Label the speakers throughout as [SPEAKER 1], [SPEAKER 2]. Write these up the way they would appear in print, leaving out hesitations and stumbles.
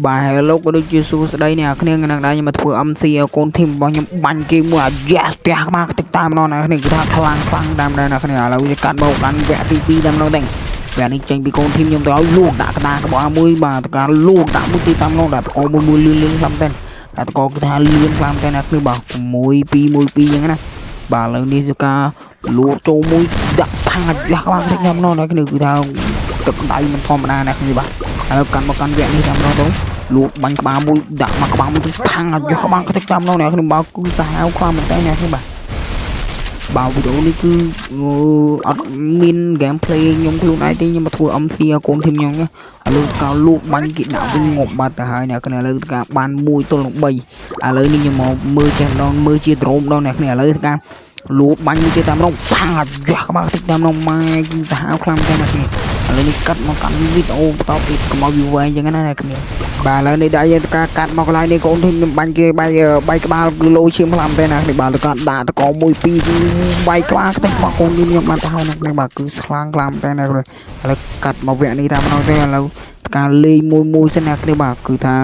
[SPEAKER 1] បាទ Hello ក៏ដូចជាសួស្តីអ្នកគ្នាថ្ងៃនេះដែរខ្ញុំមកធ្វើ MC ឲ្យកូន team របស់ខ្ញុំបាញ់គេមួយអាយ៉ាផ្ទះក្បាលខ្ទេចតាមម្ដងអ្នកគ្នាគឺថាខ្លាំងខ្លាំងតាមដែរអ្នកគ្នាឥឡូវវាកាត់មកកាន់វគ្គទី2តាមម្ដងដែរវគ្គនេះចេញពីកូន team ខ្ញុំទៅឲ្យលូកដាក់ក្តារក្បាលមួយបាទតការលូកដាក់មួយទីតាមម្ដងដាក់តកមួយមួយលឿនលឿនខ្លាំងតែដាក់តកគឺថាលឿនខ្លាំងតែអ្នកគ្នាបាទ6 2 1 2អញ្ចឹងណាបាទឥឡូវនេះគឺការលូកចូលមួយដាក់ផាំងអាយ៉ាក្បាលខ្ទេចតាមម្ដងអ្នកគ្នាគឺថាទឹកដៃមិនធម្មតាអ្នកគ្នាបាទឥឡូវកាន់មកកាន់វគ្គនេះតាមម្ដងទៅ លួចបាញ់ក្បាលមួយដាក់មកក្បាលមួយទៅផាំងឲ្យយកក្បាលខ្ទេចតាមនោះអ្នកខ្ញុំបើគឺសាហាវខ្លាំងមែនតើអ្នកខ្ញុំបាទបើវីដេអូនេះគឺអត់មាន gameplay ខ្ញុំខ្លួនឯងទេខ្ញុំមកធ្វើ MC ឲ្យកូន team ខ្ញុំឥឡូវកៅលូកបាញ់គេដាក់វិញងាប់បាត់ទៅហើយអ្នកគ្នាឥឡូវការបាន1ទល់នឹង3ឥឡូវនេះខ្ញុំមកមើលចេះម្ដងមើលជា drone ម្ដងអ្នកគ្នាឥឡូវការលូកបាញ់មួយទៀតតាមម្ដងផាំងឲ្យយកក្បាលខ្ទេចតាមម្ដងម៉ែគឺសាហាវខ្លាំងមែនតើអ្នកគ្នាឥឡូវនេះកាត់មកកាន់វីដេអូបន្តទៀតកុំឲ្យវាវែងអញ្ចឹងណាអ្នកគ្នា បាទឥឡូវនេះដាក់យើងតការកាត់មកកន្លែងនេះកូន team ខ្ញុំបាញ់គេបាយបាយក្បាលគឺលោឈាមខ្លាំងមែនណានេះបាទតការដាក់តកមួយពីរគឺបាយក្បាលខ្ទេចមកកូន team ខ្ញុំបានទៅហើយណាបាទគឺស្លាំងខ្លាំងមែនណាឥឡូវកាត់មកវគ្គនេះតាមម្ដងទេឥឡូវការលេងមួយមួយសិនណាគ្នាបាទគឺថា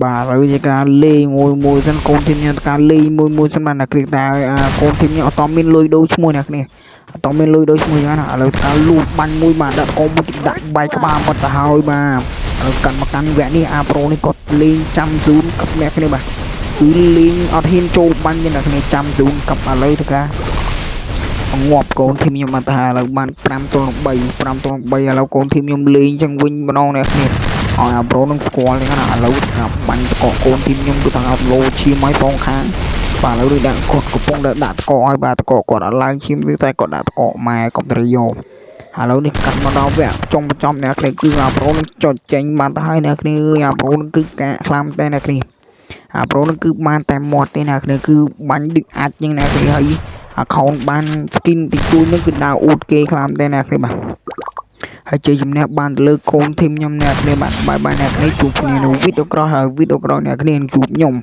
[SPEAKER 1] បាទឥឡូវជាការលេងមួយមួយសិនកូន team ខ្ញុំការលេងមួយមួយសិនបាទណាគ្រាតែកូន team ខ្ញុំអត់តមានលុយដូរឈ្មោះណាគ្នាអត់តមានលុយដូរឈ្មោះយ៉ាងណាឥឡូវការលូតបាញ់មួយបាទដាក់កូនមួយដាក់បាយក្បាលបាត់ទៅហើយបាទឥឡូវកាន់មកកាន់វគ្គនេះអាប្រូនេះគាត់លេងចាំ zone កັບអ្នកគ្នាបាទគឺលេងអត់ហ៊ានចូលបាញ់ទេអ្នកគ្នាចាំ zone កັບឥឡូវទៅកាងាប់កូន team ខ្ញុំបានទៅឥឡូវបាន5ទល់នឹង3 5ទល់នឹង3ឥឡូវកូន team ខ្ញុំលេងចឹងវិញម្ដងអ្នកគ្នាឲ្យអាប្រូនឹងស្គាល់ចឹងណាឥឡូវថាបាញ់តកកូន team ខ្ញុំគឺថាលោឈាមឲ្យផងខាងបាទឥឡូវនេះដាក់គាត់កំពុងតែដាក់តកឲ្យបាទតកគាត់អត់ឡើងឈាមទេតែគាត់ដាក់តកម៉ែកុំត្រីយក ឥឡូវនេះកាត់មកដល់វគ្គចុងបញ្ចប់អ្នកគ្នាគឺអាប្រូនឹងចុចចេញបានទៅហើយអ្នកគ្នាអើយអាប្រូនឹងគឺកាកខ្លាំងតែអ្នកគ្នាអាប្រូនឹងគឺបានតែមាត់ទេអ្នកគ្នាគឺបាញ់ដូចអាចចឹងអ្នកគ្នាហើយ account បាន skin តិចតួចនឹងគឺដើរអួតគេខ្លាំងតែអ្នកគ្នាបាទហើយជ័យជំនះបានទៅលើកូន team ខ្ញុំអ្នកគ្នាបាទ bye bye អ្នកគ្នាជួបគ្នានៅវីដេអូក្រោយហើយវីដេអូក្រោយអ្នកគ្នានឹងជួបខ្ញុំ។